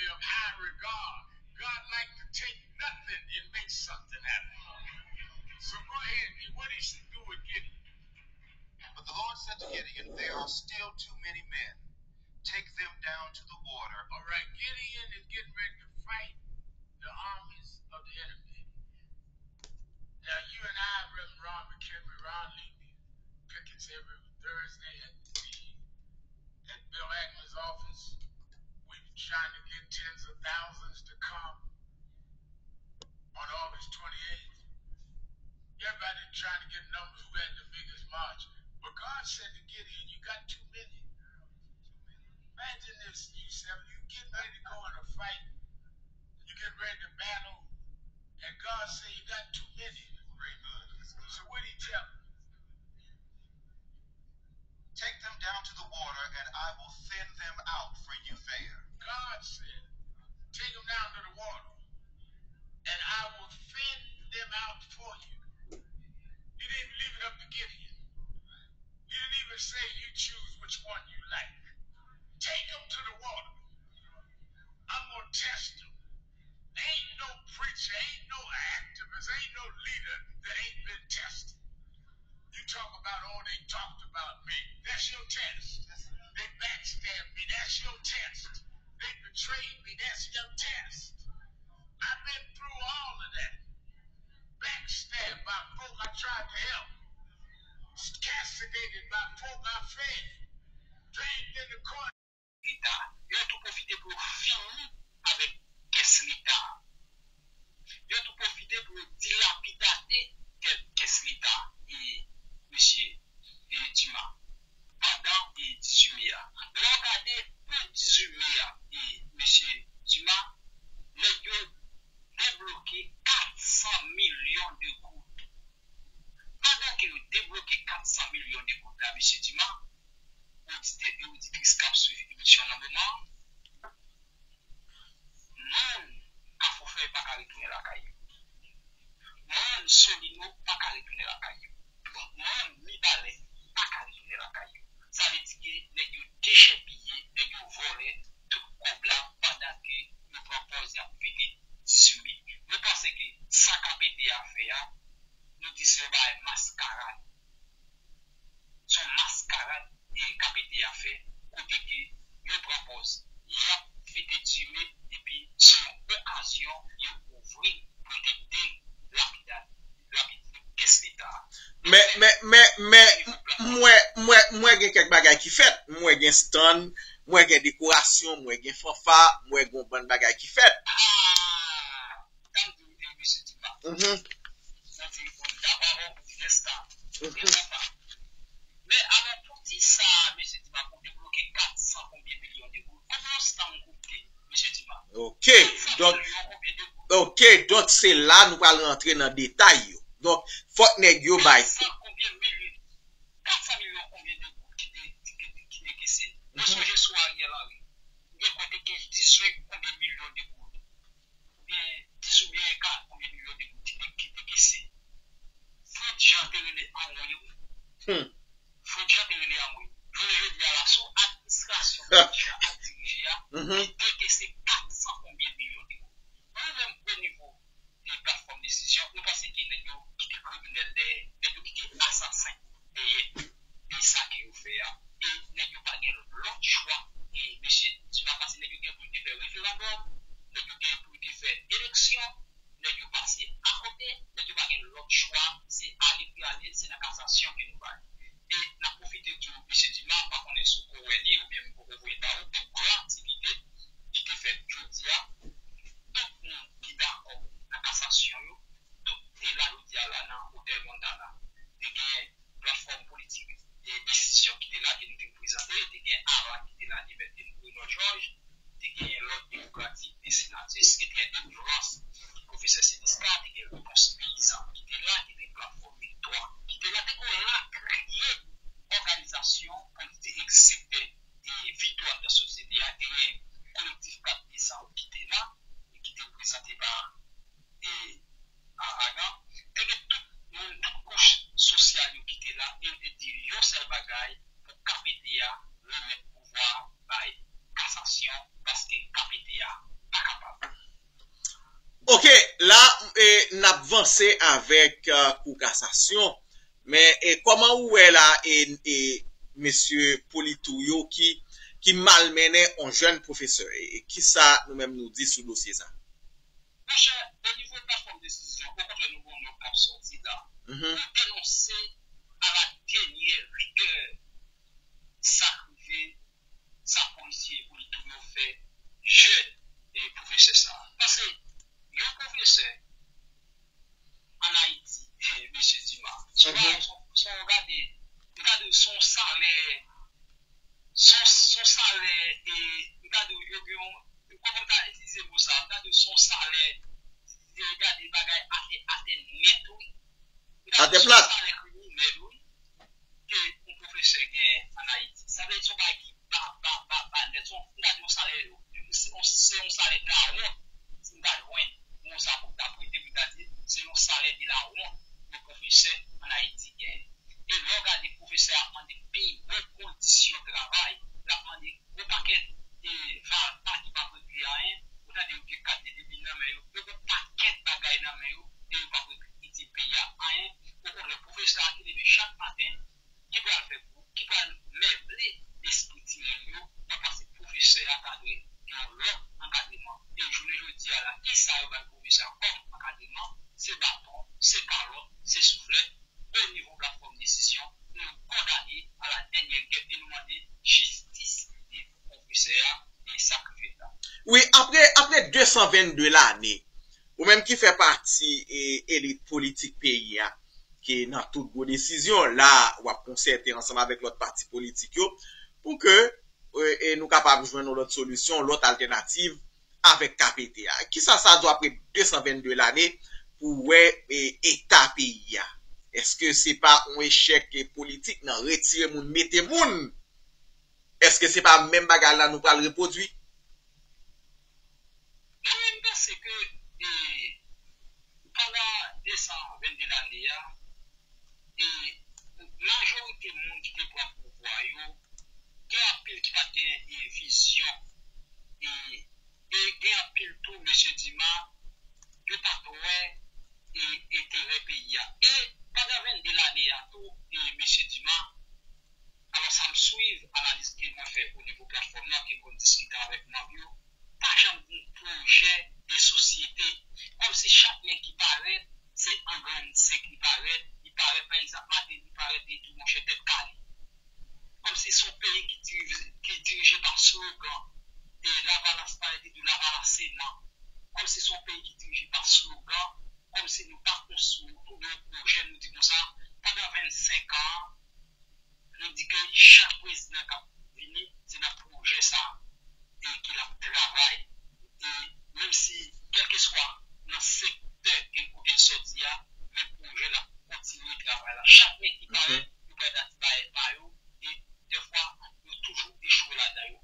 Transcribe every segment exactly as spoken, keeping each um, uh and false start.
Of high regard. God like to take nothing and make something out of it. So go ahead, and what he should do with Gideon. But the Lord said to Gideon, "There are still too many men. Take them down to the water." All right, Gideon is getting ready to fight the armies of the enemy. Now, you and I, Reverend Ron McHenry, Ron Lee, we pickets every Thursday at the at Bill Ackman's office. We trying to get tens of thousands to come on August twenty-eighth. Everybody trying to get numbers. Who had the biggest march? But God said to Gideon, "You got too many." Imagine this, you seven, you getting ready to go in a fight. You get ready to battle, and God said, "You got too many." So what did he tell him? "Take them down to the water, and I will thin them out for you there." God said, "Take them down to the water, and I will thin them out for you." He didn't leave it up to Gideon. He didn't even say, "You choose which one you like." Take them to the water. I'm going to test them. Ain't no preacher, ain't no activist, ain't no leader that ain't been tested. You talk about, "Oh, they talked about me." That's your test. They backstabbed me. That's your test. They betrayed me. That's your test. I've been through all of that. Backstabbed by folk I tried to help. Castigated by folk I fed. Dragged in the court. Leta. Yo tou pwofite pou yo fini avèk kès Leta. Yo tou pwofite pou yo dilapidate kè- kès Leta, e, mesye, e, Dima, pandan, e, dizuit me a. Lè w gade pou dizuit me a, e, mesye Dima, nèg yo debloke kat san milyon de goud. Pandan ke yo debloke kat san milyon de goud la, mesye Dima, oditè e oditris k ap swiv emisyon nan moman an, moun Kafou Fèy pa ka retounen lakay yo. Moun Solino pa ka retounen lakay yo. Moun Mibalè pa ka retounen lakay yo. Sa vle di ke nèg yo dechèpiye, nèg yo vòlè tout kòb la pandan ke yo pran pòz y ap fete dizuit me. Nou panse ke sa K P T a fè a, nou di se yon bagay maskarad. Se yon maskarad e K P T a fè, kote ke yo pran pòz y ap fete dizuit me, epi se yon okazyon yo ouvri pou yo te delapida- lapide kès Leta a. Men, men, men, men, m wè, m wè, m wè gen kèk bagay ki fèt. M wè gen stand, m wè gen dekorasyon, m wè gen fanfa, m wè gen yon bann bagay ki fèt. Ah! Tann di w, e, mesye Dima. Mhm. Sa di, bon, m dakò avè w pou di gen stand, pou gen fanfa. Men alò, poukisa, mesye Dima, pou debloke kat san konbyen milyon de goud? Konbyen yon stand koute, mesye Dima? Ok, donk, ok, donk se la nou pral rantre nan detay yo. Donk, fòk nèg yo bay. Kat san konbyen milyon? Kat san milyon konbyen de goud ki te, ki te, ki te kese? Mwen sonje sou Ariel Henry, gen kote ki dizuit konbyen milyon de goud. Oubyen dizuit oubyen ka konbyen milyon de goud ki te, ki te kese. Frantz Jean te rele anmwe, wi. Hmm. Frantz Jean te rele anmwe. Jounen jodi a la, sou administrasyon Frantz Jean ap dirije a, mhm, li dekese kat san konbyen milyon de goud. Nou menm, o nivo de platfòm Desizyon, nou panse ke nèg yo kite kriminèl dèyè, nèg yo kite asasen dèyè de sa ke yo fè a. E nèg yo pa gen lòt chwa, e mesye Dima, pase nèg yo gen pou yo te fè referandòm, nèg yo gen pou yo te fè eleksyon, nèg yo pase akote, nèg yo pa gen lòt chwa, se ale pou y ale, se nan kasasyon ke nou pral. E n ap pwofite di w, mesye Dima, m pa konnen si w ko wè li oubyen m poko voye ba ou, tout gran aktivite ki te fèt jodi a, tout moun ki dakò nan kasasyon yo, tout te la jodi a la nan Otèl Montana. Te gen platfòm politik e Desizyon ki te la, ke ap vanse avèk uh, Kou Kasasyon. Men e, kòman ou wè la e, e mesye Politouyou ki, ki malmennen yon jèn pwofesè? E, e kisa nou menm nou di sou dosye sa? Monchè, o nivo platfòm desizyon, okontrè nou gen yon nòt k ap sòti la. Nou denonse a la dènyè rigè sa k rive, sa polisye Politouyou fè jèn e pwofesè sa. Paske yon pwofesè ann Ayiti, e, mesye Dima, si w gade, si w gade, se yon salè, se yon salè, e, m ta di w, yo gen yon, kòman m ta itilize mo sa, m ta di w se yon salè, e, gade bagay atè, atè nèt, wi. M ta di w se yon salè kriminèl, wi, ke yon pwofesè gen ann Ayiti. Sa vle di se yon bagay ki ba, ba, ba, ba nèt. Se yon, m ta di yon salè, se yon, se yon salè dawon, si m ta jwenn mo sa pou m ta prete, pou m ta di, se yon salè de la wont yon pwofesè ann Ayiti genyen. E lè w gade pwofesè a ap mande pi bon kondisyon travay, l ap mande gwo pakèt e valpa ki p ap regle anyen, ou tande yo gen kat de debil nan men yo, yo gen pakèt bagay nan men yo, e yo p ap regle itil peyi a anyen. Okontrè, pwofesè a ki leve chak maten, ki pral fè kou, ki pral meble lespri timoun yo, nan panse pwofesè a ta dwe gen yon lòt ankadreman. E jounen jodi a la, kisa yo bay pwofesè a kòm ankadreman? Se baton, se kalòt, se souflèt. O nivo platfòm desizyon, nou kondane a la dènyè gèt e nou mande jistis pou pwofesè a e sa k fèt la. Wi, apre, apre de san vennde lane, ou menm ki fè pati e, elit politik peyi a, ki nan tout gwo desizyon, la w ap konsète ansanm avèk lòt pati politik yo pou ke e, e nou kapab jwenn yon lòt solisyon, yon lòt altènativ avèk K P T a. Kisa sa di w apre de san vennde lane pou w wè e, eta peyi a? Èske se pa yon echèk e, politik nan retire moun, mete moun? Èske se pa menm bagay la nou pral repwodui? Mwen menm, m panse ke e, pandan de san vennde lane a, e majorite moun ki te pran pouvwa yo, gen anpil ki pa t gen e, vizyon. E, e gen anpil tou, mesye Dima, yo pa t wè e, enterè peyi a. E pandan vennde lane a tou, e mesye Dima, alò sa m swiv analiz ke mwen fè o nivo platfòm nan, ke m konn diskite avèk manm yo, pa janm gen pwojè de sosyete. Kòmsi chak nèg ki parèt, se an grenn sèk li parèt, li parèt, pa egzanp, Martelly parèt, li di, monchè, tèt kale. Kòmsi se yon peyi ki dirije, ki dirije pa slogan. E Lavalas parèt, li di Lavalas se non. Kòmsi se yon peyi ki dirije pa slogan, kòmsi nou pa konstwi otou de yon pwojè, nou di konsa, pandan vennsenk an, nou di ke chak prezidan k ap vini, se nan pwojè sa a ke l ap travay. E menm si, kèlkeswa nan sektè ke kote l sòti a, men pwojè l ap kontinye travay la. Chak nèg ki parèt, yo parèt ak ti bagay pa yo, e dèfwa, yo toujou echwe ladan yo.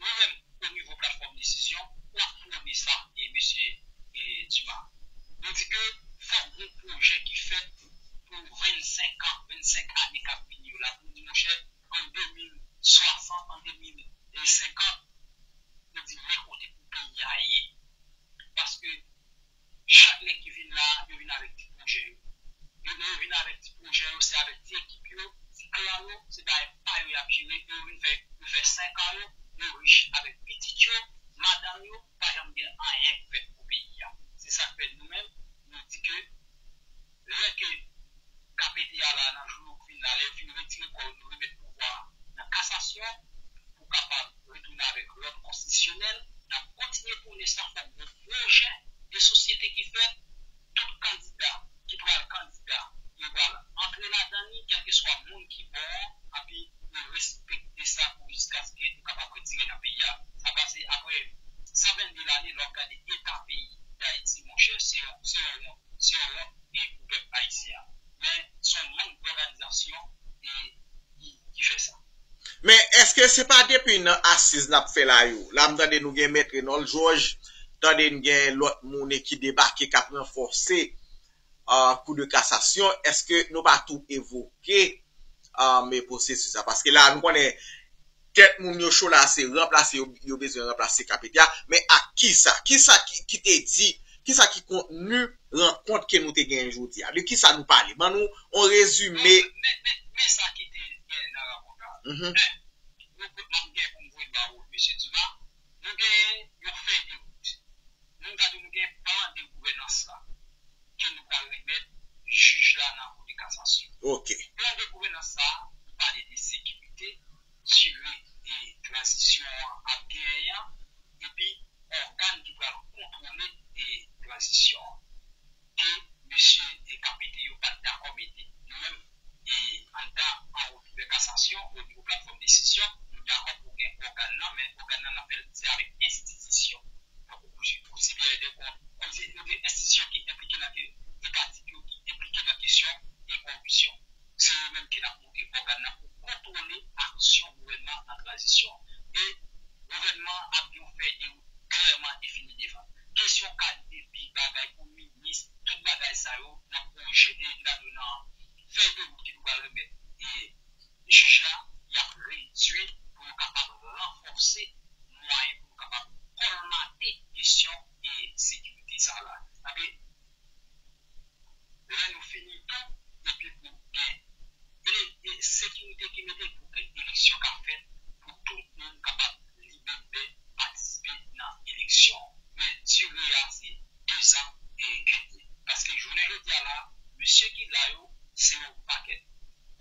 Nou menm, o nivo platfòm desizyon, n ap pwone sa, e mesye e, Dima. Nou di ke fòk gen pwojè ki fèt pou vennsenk an, vennsenk ane k ap vini yo la. Pou nou di, monchè, an de mil swasant, an de mil senkant, nou di men kote pou peyi a ye. Paske chak nèg ki vin la, yo vin avèk ti pwojè yo. Yo, lè yo vin avèk ti pwojè yo, se avèk ti ekip yo, ti klan yo, se bagay pa yo y ap jere, e yo vin fè, yo fè senk an yo, yo rich avèk pitit yo, madanm yo, pa janm gen anyen k fèt pou peyi a. Se sa k fè nou menm, nou di ke lè ke K P T a la, nan jou yo k vin la, lè yo fin retire kò yo, nou remèt pouvwa a nan kasasyon, pou kapab retounen avèk lòd konstitisyonèl, n ap kontinye pwone sa, fòk gen pwojè de sosyete ki fèt, tout kandida ki pral kandida, yo pral antre ladan li, kèlkeswa moun ki bò, epi nou respekte sa pou jiskaske nou kapab retire nan peyi a. Sa pase apre san vennde lane, lè w ap gade eta peyi Dayiti, monchè, se yon, se yon wont, se yon wont e pou pèp ayisyen an. Men, se yon mank dòganizasyon e ki, ki fè sa. Men èske se pa depi nan asiz n ap fè la yo? La m tande nou gen Mèt Renold Georges, tande n gen lòt moun ki debake k ap ranfòse uh, Kou de Kasasyon, èske nou pa tou evoke uh, men pwosesis la? Paske la nou konnen tèt moun yo cho la se ranplase, yo, yo bezwen ranplase K P T a, men ak kisa? Kisa ki, ki te di Kisa ki kontni rankont ke nou te genyen jodi a? De kisa nou pale? Ban nou yon rezime. Men, men, men, men sa ki te gen nan rankont la. Mhm. Men, nou, m ap gen pou m voye ba ou, mesye Dima. Nou genyen yon fèy de wout. Nou ka di nou gen plan de gouvènans la ke nou pral remèt jij la nan Kou de Kasasyon. Ok. Plan de gouvènans sa, li pale de sekirite, dire e tranzisyon an ap genyen an, epi ògàn ki pral kontwole e tranzisyon an. Ke mesye e K P T yo pa t dakò mete. Nou menm, e anndan an Kou de Kasasyon, o nivo platfòm desizyon, nou dakò pou gen ògàn nan, men ògàn nan n ap fè l se avèk enstitisyon. Tankou Kou, Kou Sipèryè dè Kont, kòmsi nou gen enstitisyon ki enplike nan ke, etatik yo ki enplike nan kesyon e kòripsyon. Se yo menm ki n ap monte ògàn nan pou kontwole aksyon gouvènman nan tranzisyon. E gouvènman ap gen yon fèy de wout klèman defini devan. Kesyon kalite bi bagay pou minis, tout bagay sa yo nan pwojè, e, nan fèy de wout ke nou pral remèt e jij la, y ap redui pou yo kapab ranfòse mwayen pou yo kapab kòlmate kesyon e sekirite sa la. Sa vle lè nou fini tou, epi pou gen e, e sekirite ki mete pou ke eleksyon ka fèt, pou tout moun kapab libelibè patisipe nan eleksyon. Men dire a se de zan e ke ye. Paske jounen jodi a la, mesye ki la yo, se yon pakèt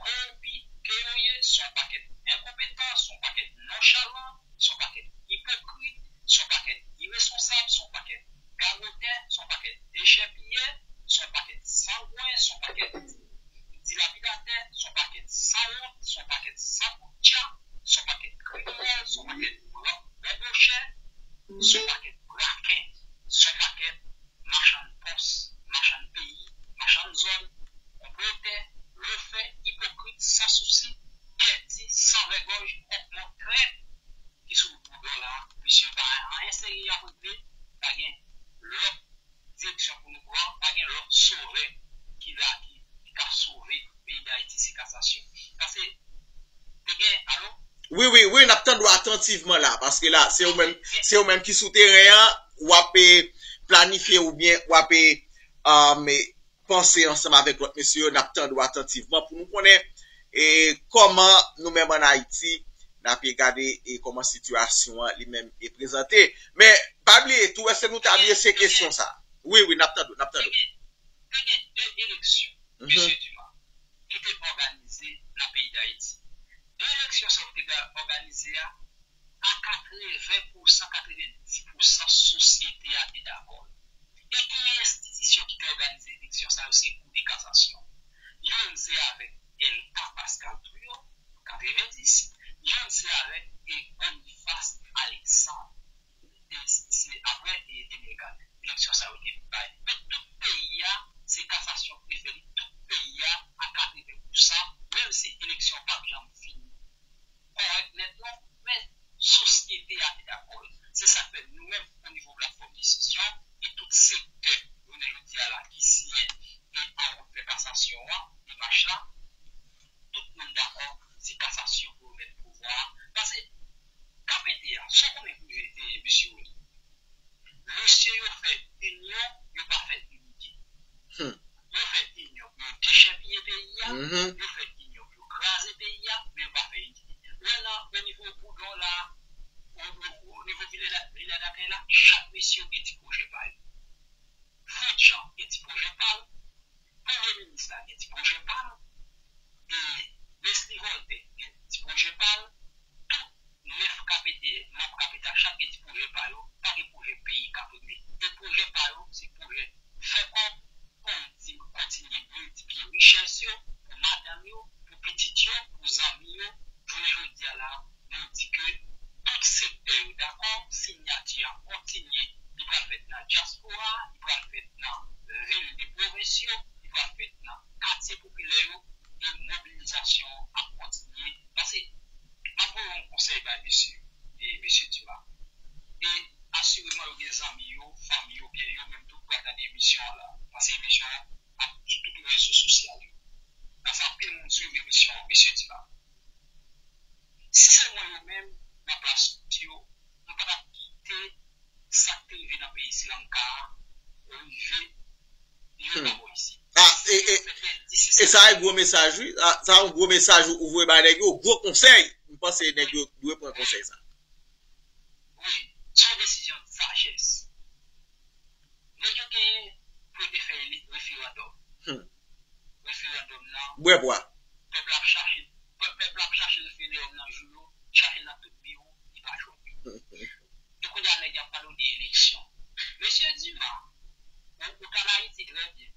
kowonpi ke yo ye, se yon pakèt enkonpetan, se yon pakèt nonchalan, se yon pakèt ipokrit, se yon pakèt iresponsab, se yon pakèt gagotè, se yon pakèt dechèpiyè, se yon pakèt sangwen, se yon pakèt dilapidatè, se yon pakèt sanwont, se yon pakèt sankoutcha, se yon pakèt kriminèl, se yon pakèt blan, blanbochè, se yon pakèt braken, se yon pakèt machann pòs, machann peyi, machann zòn, konplotè, blofè, ipokrit, san sousi, kèti, san vègòj, kòkmon, trèt, ki sou do la, mesye, pa anyen serye y ap regle, pa gen lòt direksyon pou nou pran, pa gen lòt sovè ki la, ki, ki ka sove peyi Dayiti, se kasasyon. Sa se, te gen, alo? Wi, wi, wi, n ap tande w atantivman la, paske la, se ou menm, se ou menm ki sou teren an, w ap, e, planifye oubyen w ap, e, um, e, panse ansanm avèk lòt mesye yo, n ap tande w atantivman pou nou konnen, e, kòman nou menm ann Ayiti, n ap gade, e, kòman sitiyasyon an li menm e prezante. Men, pa bliye tou, èske nou ta bliye se kesyon sa? Wi, wi, n ap tande w, n ap tande w. Te gen, te gen de eleksyon, mhm, mesye Dima, ki te òganize nan peyi Dayiti. De eleksyon sa yo te ga-, òganize a, a katreven pousan, katrevenndis pousan sosyete a te dakò. E ki enstitisyon ki te òganize eleksyon sa yo? Se Kou de Kasasyon. Youn se avèk Elka Pascal Trouillot, katrevendis. Youn se avèk, e, Boniface Alexandre. E se, se apre, e, de mil kat eleksyon sa yo te bay. Men tout peyi a, se kasasyon ki te fè li. Tout peyi a, a katreven pousan, menm si eleksyon p ap janm fini kòrèk nèt non, men sosyete a te dakò. Se sa k fè nou menm, o nivo platfòm desizyon, e tout sektè, jounen jodi a la, ki siyen e an wout vè kasasyon an, demach la, tout moun dakò, se kasasyon pou remèt pouvwa a. Paske, K P T a, sa w konnen pou jete, mesye Rony? Mesye yo fè inyon, yo pa fè inite. Hmm. Yo fè inyon pou yo dechèpiye peyi a, mhm, yo fè inyon pou yo kraze peyi a, men yo pa fè inite. Lè nan, o nivo Boudon la, o, o, o nivo Vilaj, Vilaj Dakèy la, chak mesye yo gen ti pwojè pa yo. Fred Jean gen ti pwojè pa l, Premye minis la gen ti pwojè pa l, e Leslie Voltaire gen ti pwojè pa l, tout nèf K P T, manm K P T a, chak gen ti pwojè pa yo, pa gen pwojè peyi k ap regle. E pwojè pa yo, se pwojè fè kòb, konti-, kontinye miltipliye richès yo pou madanm yo, pou pitit yo, pou zanmi yo. Jounen jodi a la, nou di ke tout sektè yo dakò, siyati a kontinye. Li pral fèt nan dyaspora, li pral fèt nan vil de pwovens yo, li pral fèt nan katye popilè yo, e mobilizasyon an ap kontinye. Paske, m ap voye yon konsèy bay mesye, e mesye Dima. E asireman yo gen zanmi yo, fanmi yo, byen yo menm tou pral gade emisyon an la. Paske emisyon an ap sou tout rezo sosyal yo. Paske anpil moun swiv emisyon an, mesye Dima. Si se mwen yo menm, nan plas yo, m pa t ap kite sa k te rive nan peyi Sri Lanka a, e, E sa e gwo mesaj, wi. Sa, sa yon gwo mesaj ou, ou voye ba nèg yo, gwo konsèy. M panse nèg yo dwe pran konsèy sa. Wi, se yon desizyon de sajès. Nèg yo genyen pou yo te fè referandòm. Hmm. Referandòm nan. Bwè bwa. Pèp la ap chache, pèp la ap chache referandòm nan jou yo, chache nan tout biwo, li pa jwenn li. E kounye a nèg y ap pale w de eleksyon. Mesye Dima, ou, ou konn Ayiti trè byen.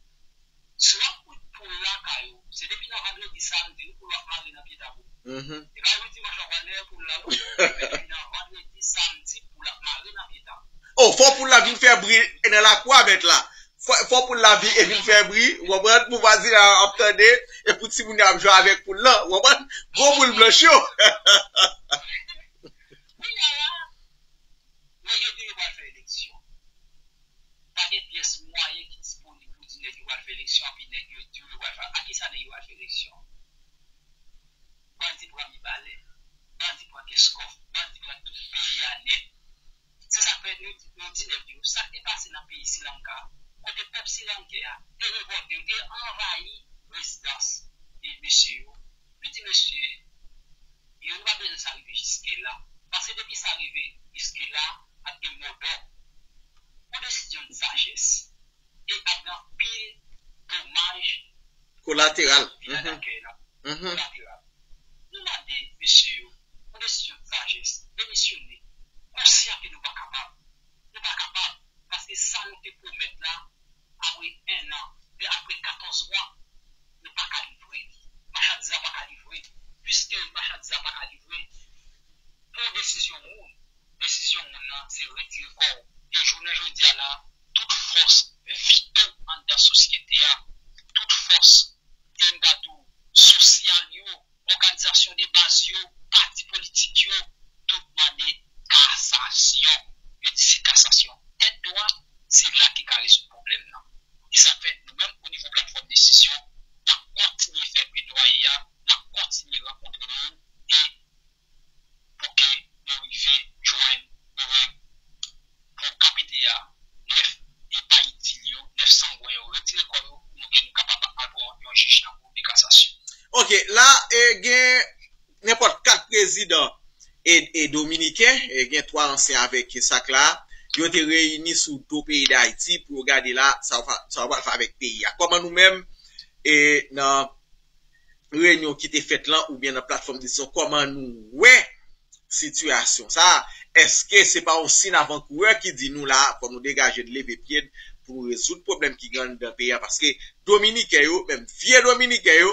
Si w ap kwit poul lakay ou, se depi nan vandredi, samdi, wi, poul w ap mare nan pye tab ou. E pa jou dimanch w ap al dèyè poul la, non. Depi nan vandredi, samdi, poul ap mare nan pye tab ou. Oh, fò poul la vin fè bri nan lakou a, mèt la. Fò, fò poul la vin, e vin fè bri, w konprann, pou vwazen an ap tande, e pou timoun yo ap jwe avèk poul lan, w konprann, gwo poul blanch yo. Kounye a la, nèg yo di yo pral fè eleksyon. Pa gen pyès mwayen ki disponib pou di nèg yo pral fè eleksyon, epi nèg yo di yo pral fè. A kisa nèg yo pral fè eleksyon? Bandi pran Mibalè, bandi pran Kenskòf, bandi pran tout peyi a nèt. Se sa k fè nou, nou di nèg yo, sa k te pase nan peyi Srilanka, kote pèp srilankè a te revòlte, yo te anvayi rezidans e mesye yo, nou di mesye yo, nou pa bezwen sa rive jiske la. Paske depi sa rive jiske la, ap gen mòdò. Yon desizyon de sajès. E ap gen anpil domaj kolateral. Kolateral. Nou mande mesye yo, yon desizyon de sajès, demisyone. Konsyan ke nou pa kapab. Nou pa kapab. Paske sa nou te pwomèt la, apre en an, e apre katòz mwa, nou pa ka livre li. Machandiz la pa ka livre. Piske machandiz la pa ka livre, pou desizyon moun, desizyon moun nan, se retire kò w. E jounen jodi a la, tout fòs vital anndan sosyete a, tout fòs, e m ta di w, sosyal yo, òganizasyon de baz yo, pati politik yo, tout mande kasasyon. Yo di se kasasyon tèt dwat, se la ki ka rezoud pwoblèm nan. E sa fè nou menm o nivo platfòm desizyon, n ap kontinye fè pledwaye a, n ap kontinye rankontre nou e pou ke nou rive jwenn, e, pou K P D A, nèf e pa itil yo, nèf sangwen yo, retire kò yo, pou nou gen nou kapab al pran yon jij nan Kou de Kasasyon. Ok, la, e, gen nenpòt kat prezidan e, e dominiken, e gen twa ansyen avèk sa k la, yo te reyini sou do peyi Dayiti pou yo gade la sa yo pral fè avèk peyi a. Kòman nou menm, e nan reyinyon ki te fèt lan oubyen nan platfòm desizyon, kòman nou wè sitiyasyon sa a? Èske se pa yon siy avankourè ki di nou la, fò nou degaje n, leve pye n pou nou rezoud pwoblèm ki gen anndan peyi a? Paske dominiken yo, menm vye dominiken yo,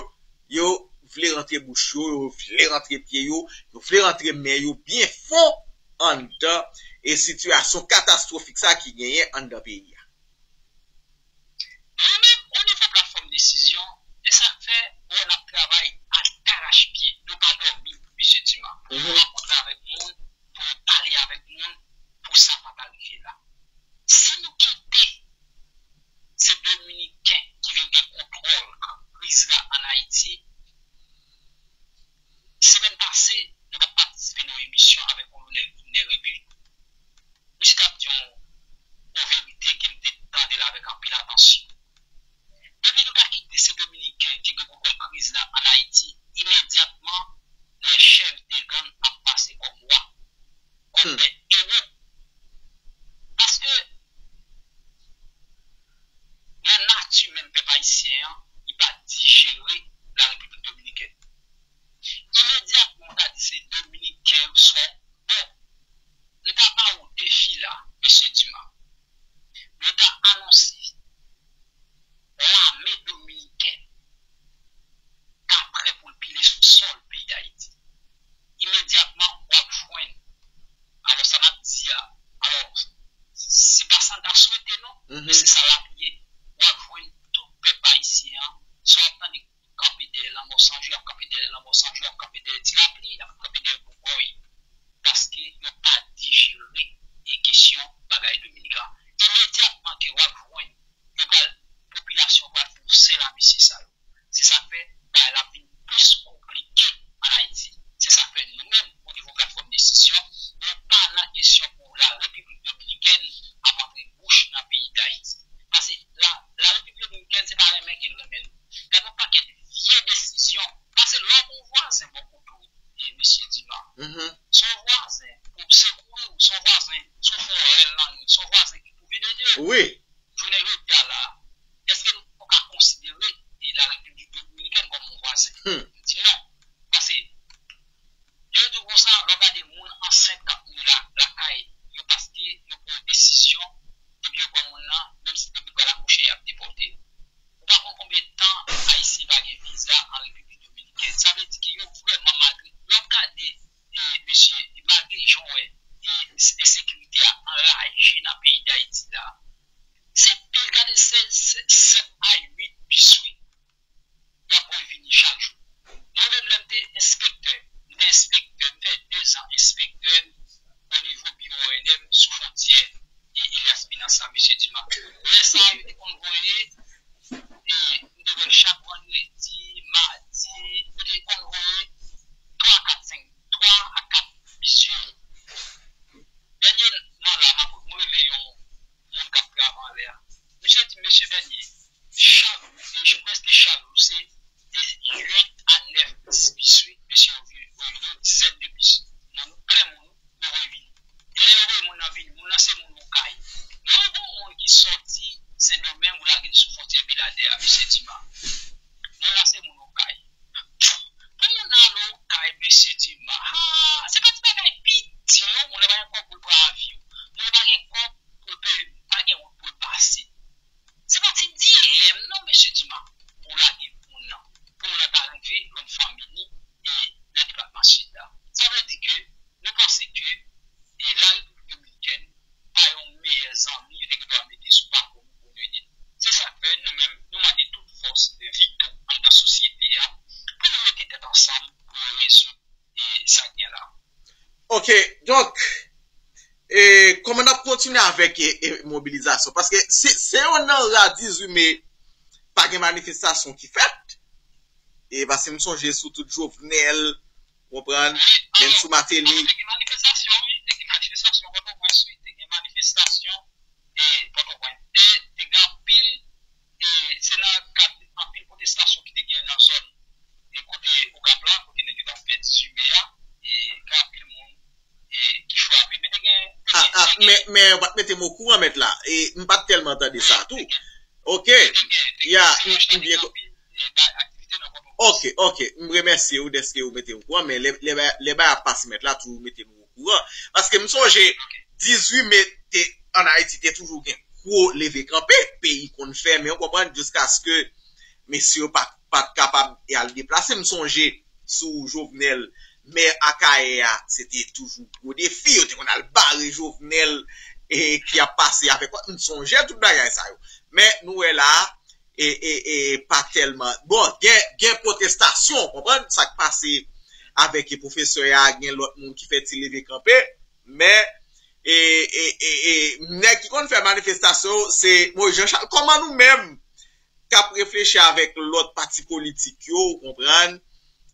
yo vle rantre bouch yo, yo vle rantre pye yo, yo vle rantre men yo byen fon anndan e sitiyasyon katastwofik sa ki genyen anndan peyi a. Nou menm, o nivo platfòm desizyon, e sa k fè ou wè n ap travay a darachpye, nou pa dòmi, mesye Dima, pou nou rankontre avèk moun, pou nou pale avèk moun, pou sa pa ta rive la. Si nou kite se Dominiken ki vin gen kontwòl kriz la ann Ayiti, semèn pase, nou t ap patisipe nan yon emisyon avèk Kolonèl Gilner Rébu. Misye t ap di yon, yon verite ke m te tande l avèk anpil atansyon. Depi nou ta kite se Dominiken ki gen kontwòl kriz la ann Ayiti, imedyatman, lè chèf de gang ap pase kòm wa, kòm de ewo. Paske, nan nati menm pèp ayisyen an, li pa dijere la Repiblik Dominikèn. Imedyatman, ou ta di se Dominiken yo swa, bon, m ta ba ou defi la, mesye Dima. Yo ta anonse lame dominikèn ta prè pou l pile sou sòl peyi Dayiti. Imedyatman, w ap jwenn, alò, sa n ap di a, alò, se pa sa n ta swete, non, men se sa l ap ye. W ap jwenn tout pèp ayisyen an, sa w ap tande kanpe dèyè Lanmò San Jou, y ap kanpe dèyè Lanmò San Jou, y ap kanpe dèyè Ti Lapli, y ap kanpe dèyè Boubòy. Paske yo pa dijere e kesyon bagay Dominik la. Imedyatman ke w ap jwenn, yo pral, popilasyon pral fè yon sèl a mesye sa yo. Se sa k fè bagay la ap vin plis konplike ann Ayiti. Se sa k fè nou menm, o nivo platfòm desizyon, nou pa nan kesyon pou la Repiblik Dominikèn ap antre bouch nan peyi Dayiti. Paske la, la Repiblik Dominikèn, se pa renmen ke l renmen nou. Gade yon pakèt Mesye Dima, ah, se pa ti bagay piti non, moun nan pa gen kòb pou l pran avyon, moun nan pa gen kòb pou l peye, pa gen wout pou l pase. Se pa ti dilèm non, mesye Dima, pou w lage moun nan, pou moun nan ta rive jwenn fanmi li e nan depatman Sid la. Sa vle di ke nou panse ke e Larepiblik Dominikèn pa yon meyè zanmi yo te gen dwa mete sou pako nou pou nou ede l. Se sa k fè nou menm nou mande tout fòs vito anndan sosyete a pou nou mete tèt ansanm pou nou rezoud e sa k gen la. Ok, donk, e, kòman n ap kontinye avèk e, e, mobilizasyon? Paske se, se yon nan ra dizuit me pa gen manifestasyon ki fèt. E paske m sonje sou tout Jovenel, konprann, menm sou Martelly. Te gen manifestasyon, wi. Te gen manifestasyon Pòtoprens, wi. Te gen manifestasyon e Pòtoprens. E te gen anpil, e se nan kad anpil pwotestasyon ki te gen nan zòn e kote Okap la, kote nèg yo t ap fè dizuit me a, e gen anpil moun e ki frape, men te gen, te Ah, gen, ah, te gen, men, men yo pa t mete m okouran, mèt la. E m pa t tèlman tande sa wi, tou. Te gen, Ok. te gen, te gen Ya, m, silaj, m te byen gen ko- anpil e bay aktivite nan Pòtoprens. Ok, ok. M remèsye w dèske ou mete m okouran, men lè, lè, ba- lè bagay ap pase, mèt la, toujou mete nou okouran. Paske m sonje Ok. dizuit me te, ann Ayiti, te toujou gen gwo leve kanpe, peyi konn fèmen, ou konprann, jiskaske mesye yo pa, pa t kapab al deplase. M sonje sou Jovenel, mè Akayè a, se te toujou gwo defi. Yo te konn al bare Jovenel e ki ap pase avèk, m sonje tout bagay sa yo. Men nou wè la, e, e, e pa tèlman. Bon, gen, gen pwotestasyon, konprann sa k pase avèk e pwofesè a, gen lòt moun ki fè ti leve kanpe, men e, e, e, e, nèg ki konn fè manifestasyon yo, se Moïse Jean Charles. Kòman nou menm k ap reflechi avèk lòt pati politik yo, ou konprann,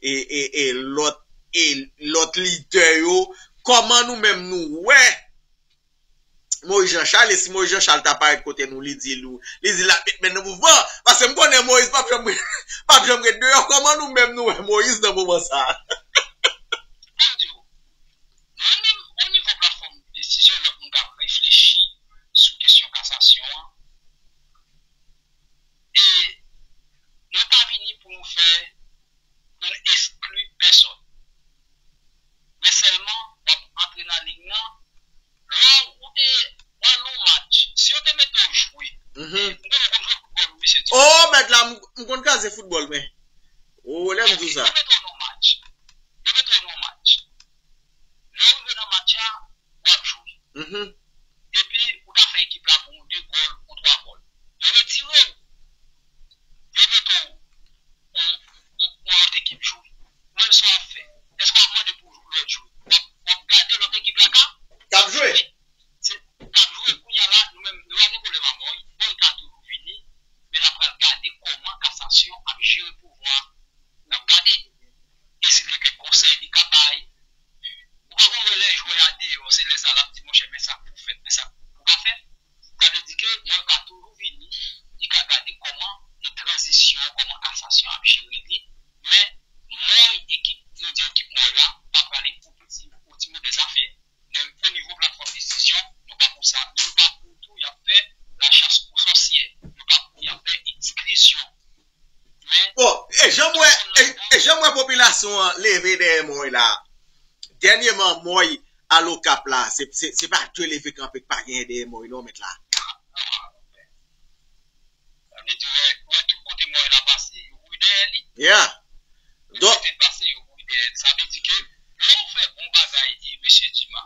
e, e, e lòt, e lòt lidè yo, kòman nou menm nou wè Moïse Jean Charles, e si Moïse Jean Charles ta parèt kote nou, li di nou, li di l ap met men nan mouvman, paske m konnen Moïse p ap janm, p ap janm ret deyò, kòman nou menm nou wè Moïse nan moman sa a? Mwen menm, o nivo platfòm Desizyon, lòt moun k ap reflechi sou kesyon kasasyon an, e nou pa vini pou nou fè, pou nou eskli pèsòn. Men sèlman, w ap antre nan lig nan, lè ou te, w al nan yon match, si yo te mete w jwe, Mhm. m konnen w konn jwe foutbòl, wi, mesye Dima. Oh, mèt la, m, m konn kraze foutbòl, men. Oh, lè m di w sa. Yo mete w nan yon match. Yo mete w nan yon match. Lè w rive nan match la, w ap jwe. Mhm. Epi, ou ta fè ekip la pou yon de gòl, yon twa gòl. Yo retire w. Yo mete w yon, yon, yon lòt ekip jwe. Ou menm sa w ap fè? Èske w ap mande pou lòt jwe? W ap, w ap gade lòt ekip la ka? K ap jwe. Se, k ap jwe kounye a la, nou menm, nou pa gen pwoblèm a Mòy. Mòy ka toujou vini, men n ap pral gade kòman kasasyon ap jere pouvwa a. N ap gade. E si l gen kèk konsèy li ka bay. Ou pa konn wè lè jwè a deyò, se lè sa l ap di, monchè, men sa k pou fèt, men sa k pou pa fèt. Sa vle di ke Mòy ka toujou vini, li ka gade kòman e tranzisyon, kòman kasasyon ap jere li. Men Mòy, ekip, nou di ekip Mòy la, pa prale pou piti, pou ti move zafè. Men o nivo platfòm Desizyon, nou pa pou sa. Nou pa pou tou y ap fè lachas o sòsyè. Nou pa pou y ap fè eksklizyon. Men Bon, e jan m wè, e, e jan m wè popilasyon an leve dèyè Mòy la. Dènyèman, Mòy al Okap la, se, se, se pa de leve kanpe k pa genyen dèyè Mòy non, mèt la. Sa vle di, wè, wè, tout kote Mòy la pase, yo kouri dèyè li. Yeah. Tout Donk kote l pase, yo kouri dèyè li. Sa vle di ke lè w fè bon bagay, e, mesye Dima,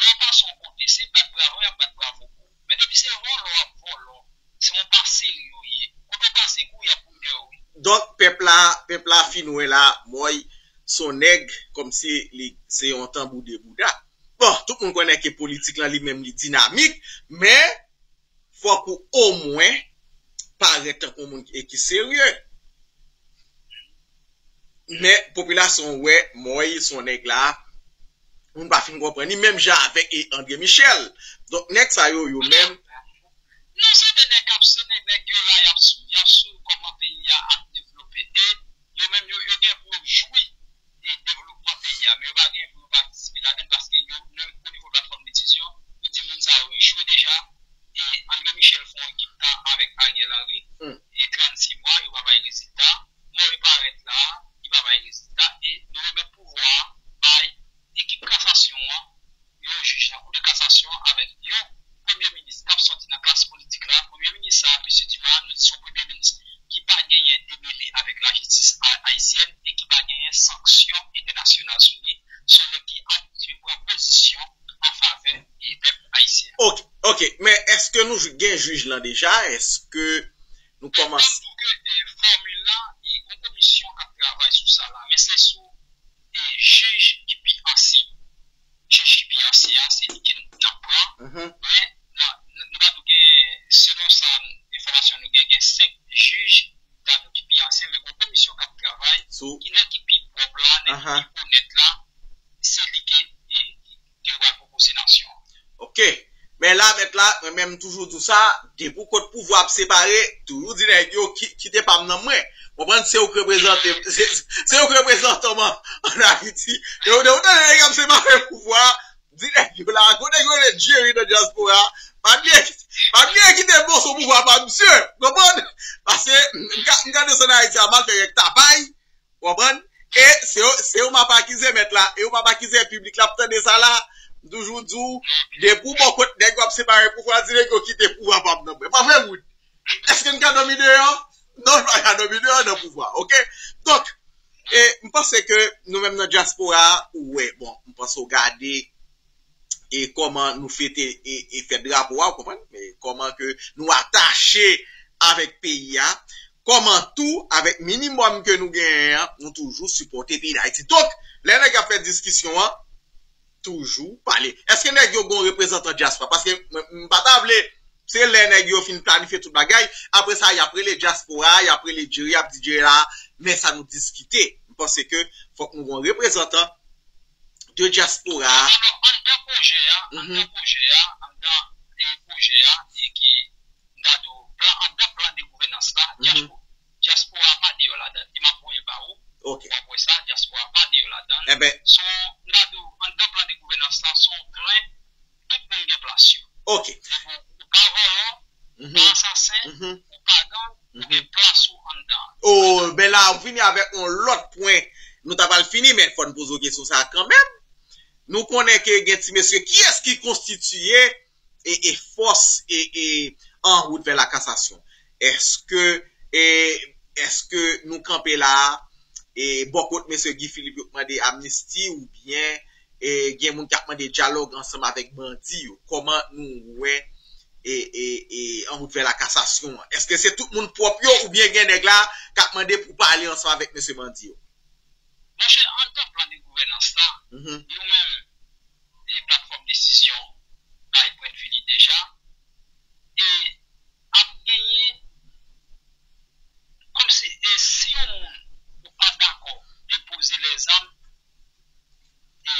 lè w pase yon kote, se bat bravo y ap bat bravo pou ou. Men depi se vòlò w ap vòlò, se yon pase yo ye. Kote w pase, kouri y ap kouri dèyè w, wi. Donk, pèp la, pèp la fin wè la, Mòy se yon nèg kòmsi li se yon tanbou de bouda. Bon, tout moun konnen ke politik lan li menm li dinamik, men fòk ou omwen parèt tankou yon moun ki, ki serye. Men popilasyon wè Mòy se yon nèg la, moun pa fin konprann li, menm jan avèk e André Michel. Donk, nèg sa yo, yo menm. Non, se de nèg k ap, se de nèg yo la, y ap swiv, y ap swiv kòman peyi a ap devlope. E yo menm, yo, yo gen pou yo jwi e devlopman peyi a, men yo pa gen pou yo patisipe ladan l paske yo, nou, o nivo platfòm Desizyon, nou di moun sa yo echwe deja. E André Michel fè yon ekip tan avèk Ariel Henry, Hmm. e trannsis mwa, yo pa bay rezilta. Mòy parèt la, li pa bay rezilta, e nou remèt Èske nou gen jij lan deja? Èske nou kòmanse? Mwen di w ke fòmil la, gen yon komisyon k ap travay sou sa la, men se sou e jij ki pi ansyen. Jij ki pi ansyen an, se li ke n ap pran. Men, nou ka di w gen, selon sa, enfòmasyon nou gen, gen senk jij, ta di w ki pi ansyen, men gen yon komisyon k ap travay, ki nèg ki pi pwòp la, nèg ki pi onèt la, se li ke, e, ke yo pral pwopoze nasyon an. Ok. Men la, mèt la, mwen menm toujou di w sa, depi w kot pouvwa ap separe, toujou di nèg yo ki, kite pa m nan mwen. Konprann, se ou k reprezante, se, se ou k reprezantan m an, an Ayiti. E ou, de ou tande nèg ap separe pouvwa, di nèg yo la, kote yo rele Jerry nan dyaspora, pa bliye, pa bliye kite moso pouvwa pa misye, konprann? Paske m ka, m ka desann Ayiti a, m al fè kèk tapay, konprann? E se yo, se yo m ap akize mèt la, e yo m ap akize piblik la ap tande sa la. M toujou di w, depi w bò kot nèg yo ap separe pouvwa, di nèg yo kite pouvwa pa m nan mwen. Pa vre, Wood? Èske n ka dòmi deyò? Non, n pa ka dòmi deyò nan pouvwa, ok? Donk, e, m panse ke nou menm nan dyaspora a, ou wè, bon, m panse w gade e kòman nou fete e, e fèt drapo a, ou konprann? E kòman ke nou atache avèk peyi a, kòman tou, avèk minimòm ke nou genyen an, nou toujou sipòte peyi Dayiti. Donk, lè nèg ap fè diskisyon an, toujou pale. Èske nèg yo gen yon reprezantan dyaspora? Paske mwen, m pa ta vle, se lè nèg yo fin planifye tout bagay, apre sa, y ap rele dyaspora, y ap rele Jerry, y ap di Jerry la, men sa nou diskite. M panse ke fòk nou gen yon reprezantan de dyaspora a. Alò, anndan pwojè a, anndan pwojè a, anndan, e, pwojè a, e ki, m ta di w, plan, anndan plan de gouvènans la, dyaspora, dyaspora pa deyò ladan l. E m ap voye l ba ou, w ap wè sa, dyaspora pa deyò ladan l. Ebyen, se yon, m ta di w, anndan plan de gouvènans la, se yon plen, tout moun gen plas yo. Ok. Depi w, ou pa vòlò, ou pa asasen, ou pa gang, ou gen plas ou anndan. Oh, ben la, ou vini avèk yon lòt pwen. Nou ta pral fini, men fò n poze w kesyon sa a kanmenm. Nou konnen ke gen ti mesye, kiyès ki konstitiye e, e fòs e, e en route vers la cassation? Èske, e, èske nou kanpe la a, e bò kot mesye Guy Philippe yo k mande amnisti oubyen, e gen moun k ap mande dyalòg ansanm avèk bandi yo? Kòman nou wè, e, e, e en route vers la cassation an? Èske se tout moun pwòp yo oubyen gen nèg la k ap mande pou pale ansanm avèk mesye bandi yo? Monchè, anndan plan de gouvènans la, nou menm, e platfòm desizyon bay pwennvi li deja, e ap genyen, kòmsi, e si yon moun ou pa dakò depoze lèzam, e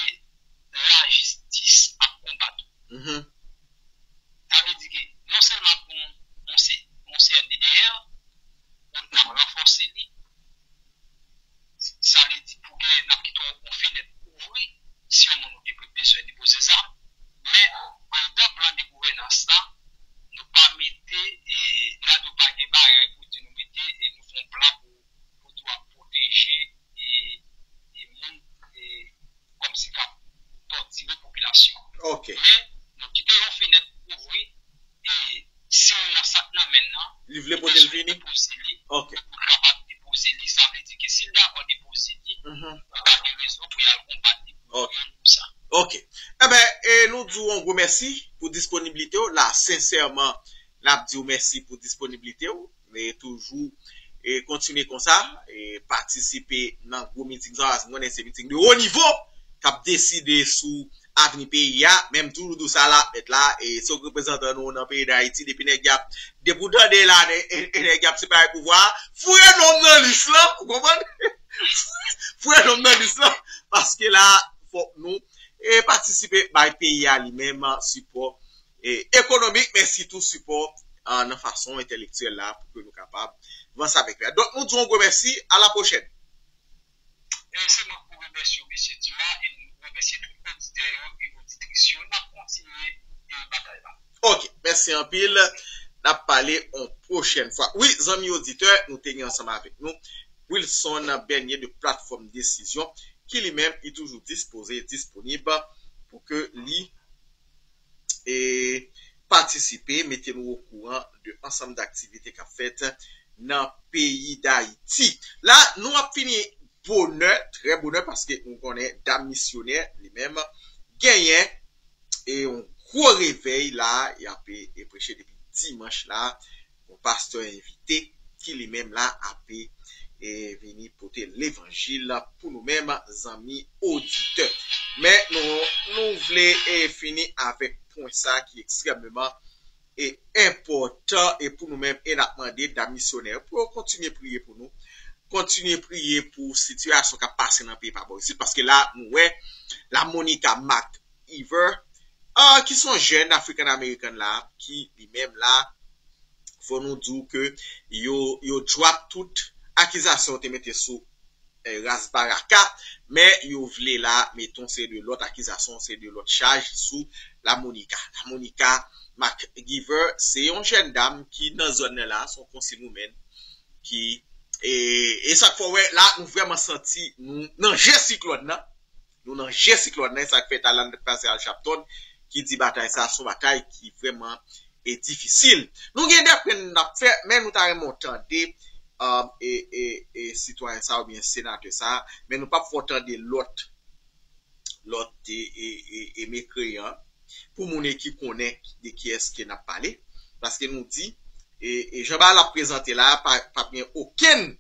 lajistis ap konbat ou. Sa vle di ke non sèlman ap gen yon, yon C-, yon C N D D R, ou n ap ranfòse li, sa vle di pou gen, n ap kite yon, yon fenèt ouvri, si yon moun ou te bezwen depoze zam. Men, anndan plan de gouvènans la, nou pa mete, e, n a di w pa gen bagay pou di nou mete, e nou fè yon plan pou, pou di w ap pwoteje, e, e moun, e, kòmsi k ap tòtire popilasyon an. Ok. Men, nou kite yon fenèt ouvri, e si moun nan sa k nan men l nan, li vle pote l vini? Li bezwen depoze li, ok, pou l kapab depoze li, sa vle di ke si l dakò depoze li, pa gen rezon pou y al konbat li pou, ok, moun pou sa. Ok. Enben, e nou di w yon gwo mèsi pou disponiblite w la, sensèman, n ap di w mèsi pou disponiblite w. E toujou, e kontinye konsa, e patisipe nan gwo miting sa, paske m konnen se miting de wo nivo k ap deside sou avni peyi a. Men m toujou di w sa la, mèt la, e se w k reprezantan nou nan peyi Dayiti, depi nèg y ap, depi w tande la, e, e, e nèg y ap separe pouvwa a, foure non m nan lis lan, ou konprann? Foure non m nan lis lan, paske la, fòk nou, e patisipe bay peyi a li menm sipò e, ekonomik, men sitou sipò, a, nan fason entèlektyèl la, pou ke nou kapab vanse avèk lè a. Donk, nou di w yon gwo mèsi, a la pwochèn. E se mwen pou remèsye w, mesye Dima, e nou remèsye tout oditè yo e oditris yo. N ap kontinye, e, batay la. Ok, mèsi anpil. N ap pale yon pwochèn fwa. Wi, zanmi oditè, nou te gen ansanm avèk nou Wilson Bernier de Platfòm Desizyon, ki li menm, li toujou dispoze, disponib pou ke li e patisipe, mete nou okouran de ansanm daktivite k ap fèt nan peyi Dayiti. La, nou ap fini bonè, trè bonè, paske nou konnen dam misyonè, li menm, genyen e yon gwo revèy la, y ap e, e preche depi dimanch la. Yon pastè envite ki li menm la ap e, e vini pote levanjil pou nou menm, zanmi oditè. Men nou, nou vle e fini avèk pwen sa ki ekstrèmeman e enpòtan e pou nou menm, e n ap mande dam misyonè pou yo kontinye priye pou nou, kontinye priye pou sitiyasyon k ap pase nan peyi pa bò isit, paske la nou wè La Monica McIver, ah, ki se yon jèn African American la, ki li menm la, fò nou di w ke yo, yo drop tout akizasyon yo te mete sou eh, Ras Baraka, men yo vle la mete yon seri de lòt akizasyon, yon seri de lòt chaj sou La Monica. La Monica McGiver, se yon jèn dam ki nan zòn nan la, se yon councilwoman ki, e, e sa k fè w wè, la, nou vrèman santi nou nan je siklòn nan. Nou nan je siklòn nan, e sa k fè talè n pase Al Sharpton, ki di batay sa, se yon batay ki vrèman e difisil. Nou gen de pwen n ap fè, men nou ta renmen w tande, um, e, e, e sitwayen sa oubyen senatè sa, men nou p ap fè w tande lòt, lòt e, e, e, e mekreyan, pou moun e ki konnen de kiyès ke n ap pale. Paske nou di, e, e jan bagay la ap prezante la, pa, p ap gen okenn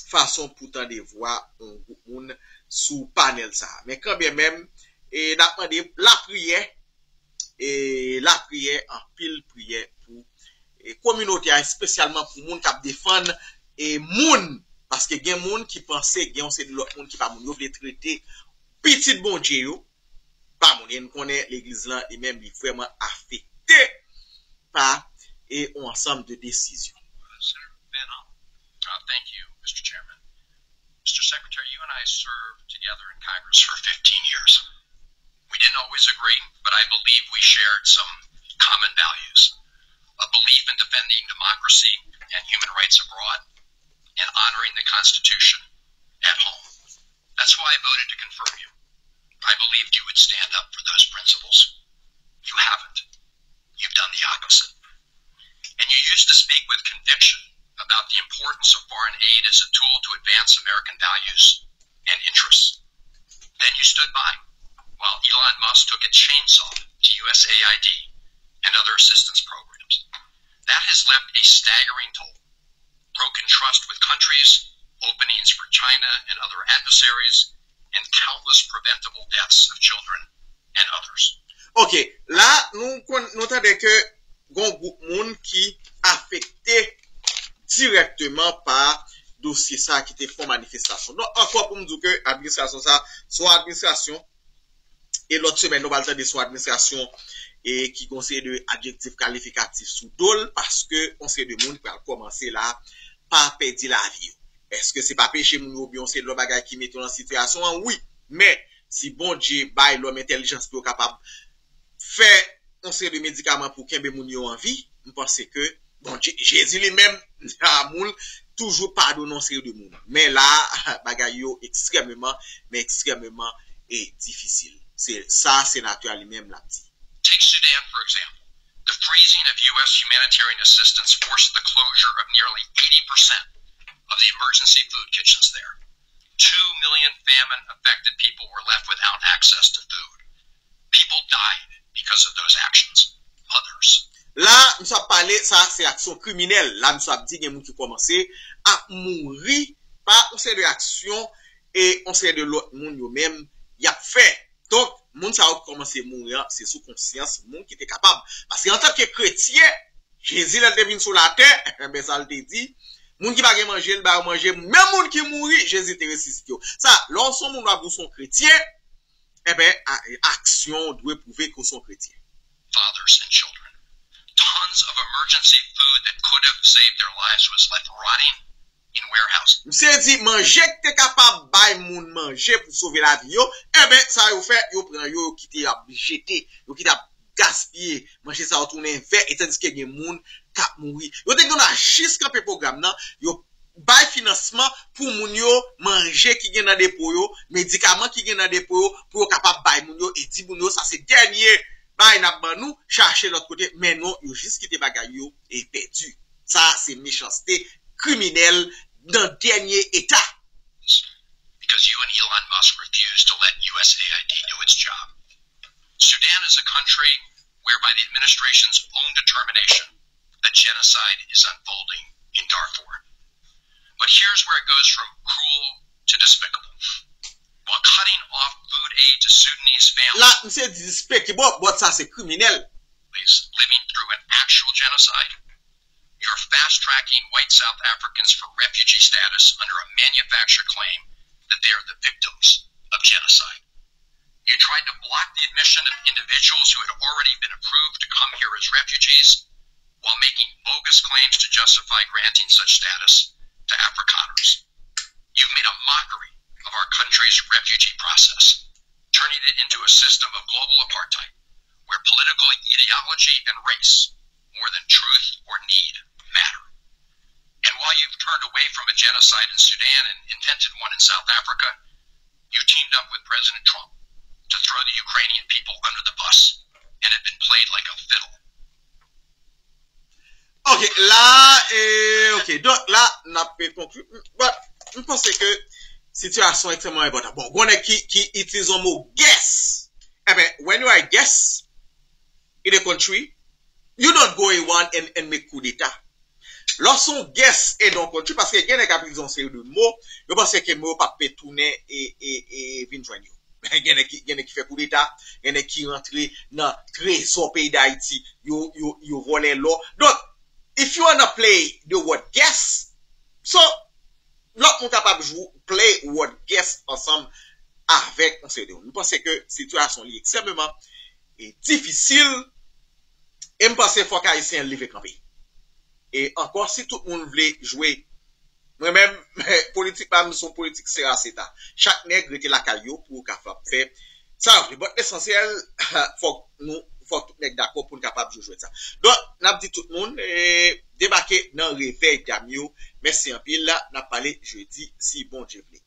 fason pou tande vwa yon gwoup moun sou panèl sa. Men kanmenm, e, n ap mande lapriyè, e, lapriyè, anpil priyè pou, e, kominote a, espesyalman pou moun k ap defann, e, moun. Paske gen moun ki panse gen yon seri de lòt moun ki pa moun. Yo vle trete pitit Bondye yo pa moun. E n konnen legliz lan, li menm, li vrèman afekte pa, e, yon ansanm de desizyon. Uh, thank you, Mister Chairman. Mister Secretary, you and I served together in Congress for fifteen years. We didn't always agree, but I believe we shared some common values, a belief in defending democracy and human rights abroad, and honoring the Constitution at home. That's why I voted to confirm you. I believed you would stand up for those principles. You haven't. You've done the opposite. And you used to speak with conviction about the importance of foreign aid as a tool to advance American values and interests. Then you stood by while Elon Musk took a chainsaw to U S A I D and other assistance programs. That has left a staggering toll: broken trust with countries, openings for China and other adversaries, and countless preventable deaths of children and others. Ok, la, nou, konn, nou tande ke gon gwoup moun ki afekte dirèkteman pa dosye sa ki te fè manifestasyon. Donk, ankò pou m di w ke administrasyon sa, se yon administrasyon, e lòt semèn, nou pral tande se yon administrasyon e ki gon seri de adjektif kalifikatif sou do l, paske yon seri de moun pral kòmanse la pa pèdi lavi yo. Èske se pa peche moun yo oubyen yon seri de lòt bagay ki mete yo nan sitiyasyon an? Wi. Men, si Bondye bay lòm entèlijans pou yo kapab fè yon seri de medikaman pou kenbe moun yo an vi, m panse ke Bondye, Jezi li menm, amoul, toujou padone yon seri de moun. Men la, bagay yo ekstrèmeman, men ekstrèmeman e difisil. Se sa senatè a li menm l ap di. Take Sudan, for example. The freezing of U S humanitarian assistance forced the closure of nearly eighty percent of the emergency food kitchens there. Two million famine affected people were left without access to food. People died because of those actions. Mothers. La, misye ap pale, sa se aksyon kriminèl. La, misye ap di gen moun ki kòmanse ap mouri pa yon seri de aksyon e yon seri de lòt moun yo menm y ap fè. Donk, moun sa yo ki kòmanse mouri an, se sou konsyans moun ki te kapab. Paske antanke kretyen, Jezi, lè l te vin sou latè, enben, sa l te di, moun ki pa gen manje, l ba yo manje, menm moun ki mouri, Jezi te resisite yo. Sa, lè w se yon moun w ap di w se yon kretyen, enben, a- aksyon w dwe pwouve ke w se yon kretyen. Fathers and children. Tons of emergency food that could have saved their lives was left rotting in warehouses. Misye di, manje ki te kapab bay moun manje pou sove lavi yo, enben, sa yo fè, yo pran yo, yo kite y ap jete, yo kite y ap gaspiye. Manje sa yo tounen vè, e tandiske gen moun k ap mouri. Yo te gen dwa jis kanpe pwogram nan, yo bay finansman pou moun yo, manje ki gen nan depo yo, medikaman ki gen nan depo yo, pou yo kapab bay moun yo, e di moun yo, sa se dènye bagay n ap ban nou, chache lòt kote, men non, yo jis kite bagay yo e pèdi. Sa se mechanste kriminèl nan dènye eta. Because you and Elon Musk refuse to let U S A I D do its job. Sudan is a country whereby the administration's own determination that genocide is unfolding in Darfur. But here's where it goes from cruel to despicable. While cutting off food aid to Sudanese families, La, misye di despicable, but sa se kriminèl. Living through an actual genocide, you're fast tracking white South Africans for refugee status under a manufactured claim that they are the victims of genocide. You tried to block the admission of individuals who had already been approved to come here as refugees while making bogus claims to justify granting such status to Afrikaners. You've made a mockery of our country's refugee process, turning it into a system of global apartheid where political ideology and race, more than truth or need, matter. And while you've turned away from a genocide in Sudan and invented one in South Africa, you teamed up with President Trump to throw the Ukrainian people under the bus and have been played like a fiddle. Ok, la, e, ok, donk la, n ap konkli. But, m panse ke sitiyasyon ekstrèmman enpòtan. Bon, gen nèg ki, ki itilize yon mo guest. Eben, when you are a guest in a country, you don't go around and, and make coup d'etat. Lè w se yon guest in a country, paske gen nèg k ap itilize yon seri de mo, yo panse ke mo yo p ap retounen e, e, e vin jwenn yo. Gen nèg ki, gen nèg ki fè koudeta, gen nèg ki rantre nan trezò peyi Dayiti, yo, yo, yo vòlè lò. Donk, if you wanna play the word guest, so, lòt moun kapab jwe play word guest ansanm avèk yon seri de moun. M panse ke sitiyasyon li ekstrèmeman e difisil, e m panse fòk Ayisyen an leve kanpe. E ankò, si tout moun vle jwe, mwen menm, politik pa m se yon politik sera seta. Chak nèg rete lakay yo pou yo kapab fè sa yo vle. But lesansyèl, fòk nou, fòk tout nèg dakò pou n kapab jwe jwèt sa. Donk, n ap di tout moun, e, debake nan Revèy Dam yo. Mèsi anpil, n ap pale jedi, si Bondye vle.